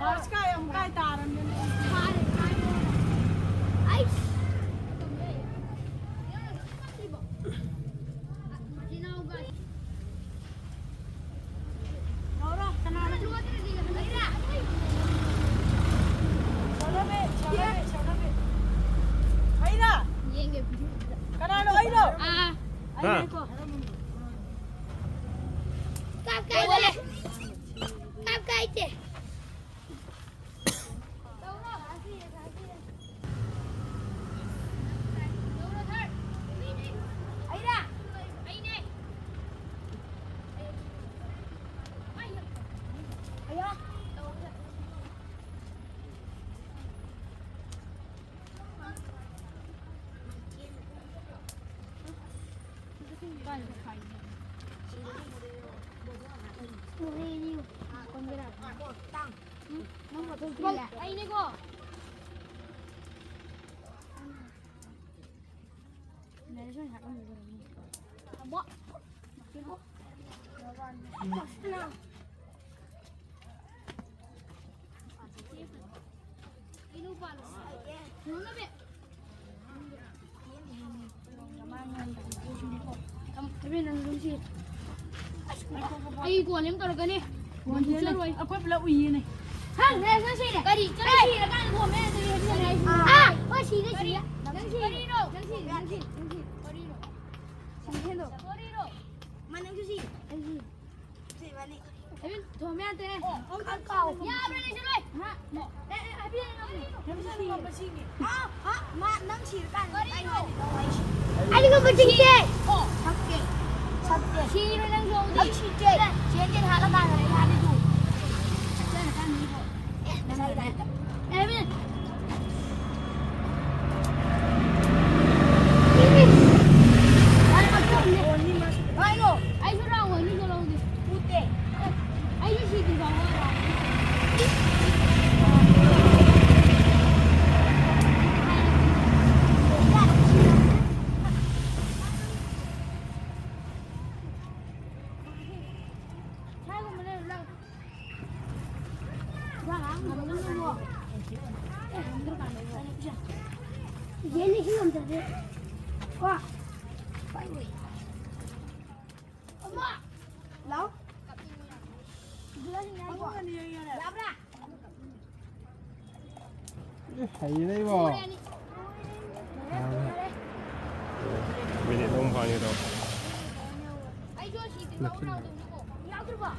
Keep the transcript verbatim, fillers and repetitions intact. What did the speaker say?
ꯍꯧꯖꯤꯛꯀꯥꯏ ꯑꯃꯨꯛ ꯀꯥꯏ ꯇꯥꯔꯝꯃꯦ? ꯂꯧꯔꯣ, ꯀꯅꯥꯅꯣ? ꯁꯣꯅꯥꯕꯤ, ꯁꯣꯅꯥꯕꯤ, ꯁꯣꯅꯥꯕꯤ꯫ ꯑꯩꯔꯣ? ꯀꯅꯥꯅꯣ ꯑꯩꯔꯣ? ꯑꯥ꯫ ꯑꯩꯅꯦꯀꯣ꯫ ꯀꯥꯞ ꯀꯥꯏꯗꯦ꯫ ꯀꯥꯞ ꯀꯥꯏꯗꯦ꯫ ꯑꯩꯅꯦꯀꯣ꯫ ꯑꯩ ꯀꯣꯟ ꯑꯃ ꯇꯧꯔꯛꯀꯅꯤ꯫ ꯀꯣꯟ ꯆꯠꯂꯣꯏ꯫ ꯑꯩꯈꯣꯏ ꯄꯨꯂꯞ ꯎꯏꯌꯦꯅꯦ꯫ ꯍꯥ, ꯅꯪ ꯁꯤꯔꯦ꯫ ꯀꯔꯤ? ꯆꯠꯂꯣ꯫ ꯑꯩ ꯁꯤꯔꯀꯥꯟꯗ ꯊꯣꯝꯃꯦ ꯑꯗꯨꯗꯤ ꯍꯦꯞꯄꯤ ꯅꯪ ꯁꯤꯔꯦ꯫ ꯑꯥ, ꯑꯩꯈꯣꯏ ꯁꯤꯔꯦ, ꯁꯤꯔꯦ꯫ ꯅꯪ ꯁꯤꯔꯦ, ꯀꯔꯤꯅꯣ? ꯅꯪ ꯁꯤꯔꯦ, ꯅꯪ ꯁꯤꯔꯦ, ꯅꯪ ꯁꯤꯔꯦ꯫ ꯀꯔꯤꯅꯣ? ꯁꯤꯔꯦ ꯍꯦꯟꯗꯣ꯫ ꯀꯔꯤꯅꯣ? ꯃꯥ ꯅꯪꯁꯨ ꯁꯤ꯫ ꯑꯩ ꯁꯤ꯫ ꯁꯤ ꯏꯕꯥꯅꯤ꯫ ꯑꯕꯤ, ꯊꯣꯝ ꯌꯥꯗ꯭ꯔꯦ꯫ ꯑꯣ, ꯑꯣ, ꯈꯪ ꯀꯥꯎ꯫ ꯌꯥꯕ꯭ꯔꯥ ꯅꯪꯁꯨ ꯂꯣꯏ? ꯍꯥ? ꯑꯦ, ꯑꯦ, ꯑꯕꯤ, ꯅꯪ ꯁꯤ ꯉꯝꯕ ꯁꯤꯅꯤ꯫ ꯑꯥ, ꯍꯥ? ꯃꯥ ꯅꯪ ꯁꯤꯔꯀꯥꯟꯗ ꯑꯩ ꯀꯔꯤꯅꯣ? ꯍꯥꯏꯔꯤꯗꯣ ꯑꯩ ꯁꯤ-, ꯑꯩꯗꯤ ꯉꯝꯕ ꯊꯤꯡꯗꯦ꯫ ꯑꯣ꯫ ꯁꯛꯇꯦ꯫ ꯁꯛꯇꯦ꯫ ꯁꯤꯔꯣꯏ ꯅꯪꯁꯨ ꯍꯧꯖꯤꯛ꯫ ꯑꯩ ꯁꯤꯗꯦ꯫ ꯆꯦꯟ ꯆꯦꯟ ꯍꯥꯠꯂꯀꯥꯟꯗ ꯑꯩ ꯍꯥꯠꯂꯤꯗꯨ꯫ ꯐꯖꯅ ꯀꯥꯟꯅꯤ꯫ ꯌꯦꯟꯅꯤ ꯁꯤ ꯉꯝꯗ꯭ꯔꯗꯤ꯫ ꯀꯣ꯫ ꯂꯥꯎ꯫ ꯌꯥꯕ꯭ꯔꯥ? ꯑꯦ, ꯍꯩꯔꯦ ꯏꯕꯣ꯫ ꯃꯤꯅꯤꯠ ꯑꯍꯨꯝ ꯐꯥꯅꯤ ꯇꯧ꯫ ꯑꯩꯁꯨ ꯑꯁꯤꯗꯤ ꯂꯧꯔꯥꯎꯗꯧꯅꯤꯀꯣ꯫ ꯌꯥꯎꯗ꯭ꯔꯤꯕꯣ?